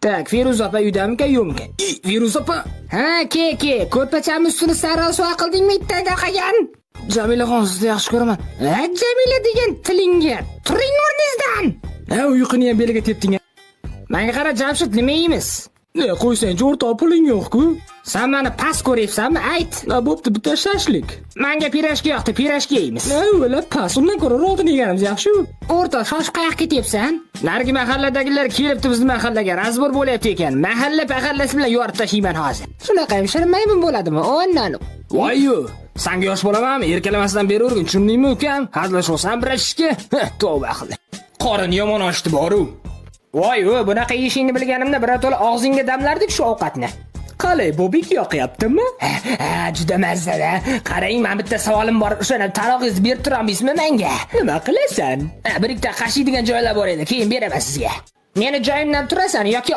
Так, Feruz opa uydamikan, yo'qmikan? I, Feruz opa. Ha, ke, ke, ko'rpacham ustini sarosiva qildingmi itdan qolgan? Jamilaxon, sizni yaxshi ko'raman. Ha, Jamila degan tilingga. Turing o'rningizdan. Ha, uyquni ham beliga tepding. Menga qara, Jamshid, nima yeymiz? Ne, qo'ysangchi o'rtoq, puling yo'q-ku. San meni past ko'ryapsanmi? Ayt. Ha, bo'pti, bitta shashlik. Menga pirojki yoqdi, pirojki yeymiz. Ha, o'la past, undan ko'ra ro'tini yeganimiz yaxshi-ku. O'rtoq, shoshib qayoqqa ketyapsan? Narigi mahalladagilar kelibdi bizni mahallaga, разбор bo'lyapti ekan. Mahalla pahallasi bilan yorib tashlayman hozir. Shunaqa ham shirin bo'ladimi? O'ndan. Voy-yu, sanga yosh bolamanmi? Erkalamasdan beravergin, tushundingmi ukam? Hazillashyapsan братишка? Tavba qil. Qorin yomon ochdi boru. Voy, u bunaqa yeyishingni bilganimda birato'la og'zingga damlardik shu ovqatni. Qalay, bobik yoqyaptimi? Ha, juda mazzada. Qarang, men bitta savolim bor. O'shani talog'ingizni berib turolmaysizmi menga? Nima qilasan? Ha, bir ikkita qashiydigan joylar bor edi, keyin beraman sizga. Meni joyimdan turasan yoki